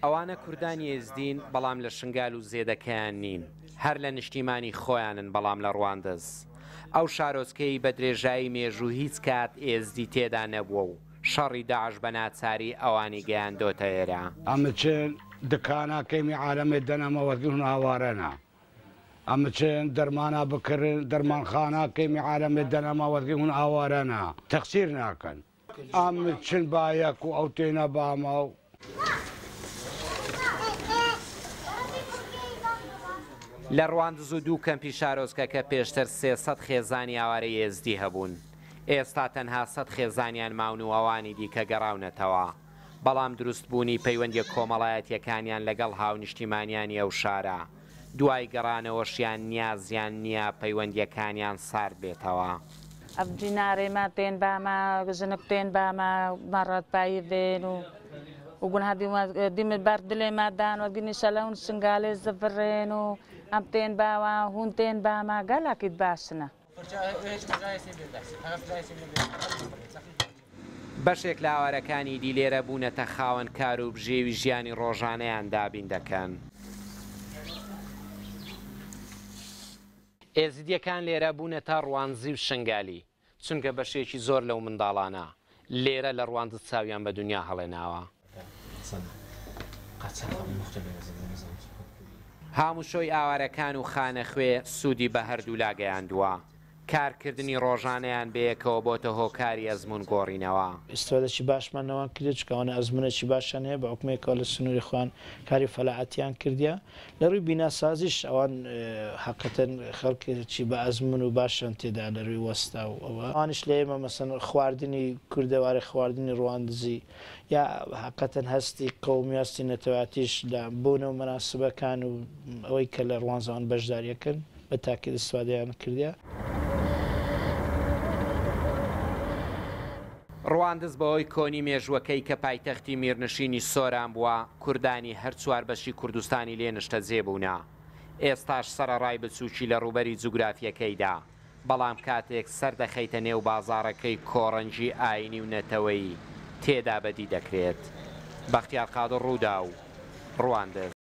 ئەوانە کوردانی ئێزدین بەڵام لە شنگال و زێدەکەیان نین، هەر لە نیشتیمانی خۆیانن بەڵام لە ڕواندز. ئەو شارۆچکەیەی بە درێژایی مێژوو هیچ کات ئێزدی تێدا نەبووە و شەڕی داعش بە ناچاری ئەوانی گەیاندۆتە ئێرە. ئەم چن دکانا کەیمی عالەمێ دەنەمە وەزگن ئاوارەنە ئەم چن دەرمانا بکرن دەرمانخانا کەیمی عالەمێ دەنەمە وەزگن ئاوارەنە تەقسیر ناکەن. ئەم چن بایەک و ئەو تێنە بامە و. لە ڕواندز و دوو کەمپی شارۆچکەکە پێشتر 300 خێزانی ئاوارەی ئێزدی هەبوون، ئێستا تەنها 100 خێزانیان ماون و ئەوانی دیکە گەڕاونەتەوە، بەڵام دروستبوونی پەیوەندیە کۆمەڵایەتیەکانیان لەگەڵ هاونیشتیمانیانی ئەو شارە دوای گەڕانەوەشیان نیازیان نییە پەیوەندییەکانیان سارد بێتەوە. ئەڤ جینارێ مە تێن با مە، ژنک تێن با مە، مە ڕە دپەیڤێن و و گون هەدی وە دیم بەر دلێ مە دان وە گنی شەلە هون شنگالێ زڤرێن و ئەم تێن با وە هون تێن با مە گەلەکیت باشنە. بەشێک لە ئاوارەکانی دی لێرە بوونەتە خاوەن کار و بژێوی ژیانی ڕۆژانەیان دابین دەکەن. ئێزیدییەکان لێرە بوونەتە ڕواندزی و شنگالی، چونکە بەشێکی زۆر لەو منداڵانە لێرە لە ڕواندز چاویان بە دونیا هەڵێناوە. هاموشۆی ئاوارەکان و خانەخوێ سوودی بە هەردوولا گەیاندووە. کارکردنی ڕۆژانەیان بەیەکەوە بۆتە هۆکاری ئەزموون گۆڕینەوە. ئیستفادەکی باشمان لەوان کردیە چونکە ئەوانە ئەزموونێکی باشیان هەیە بە حوکمێکەوە لە سنووری خۆیان کاری فەلاحەتیان کردیە لە رووی بیناسازیش ئەوان حەقیقەتەن خەڵکێکی بە ئەزموون و باشیان تێدا لە رووی وەستا و ئەوە ئەوانیش لە ئێمە مەسەن خواردنی کوردەواری خواردنی رواندزی یا حەقیقەتەن هەستی قەومی و هەستی نەتەوایەتیش لە بۆنە و مەناسبەکان و ئەوەی کە لە ڕوانز ئەوان بەشداری ئەکەن بە تاکید ئیستفادەیان کردیە. ڕواندز بەهۆی کۆنی مێژووەکەی کە پایتەختی میرنشینی سۆران بووە، کوردانی هەر چوار بەشی کوردستانی لێ نشتەجێ بوونە. ئێستاش سەرەڕای بچووکی لە ڕووبەری جوگرافییەکەیدا، بەڵام کاتێک سەر دەخەیتە نێو بازاڕەکەی کۆڕەنگی ئایینی و نەتەوەیی تێدا بەدی دەکرێت. بەختیار قادر، رووداو، رواندز.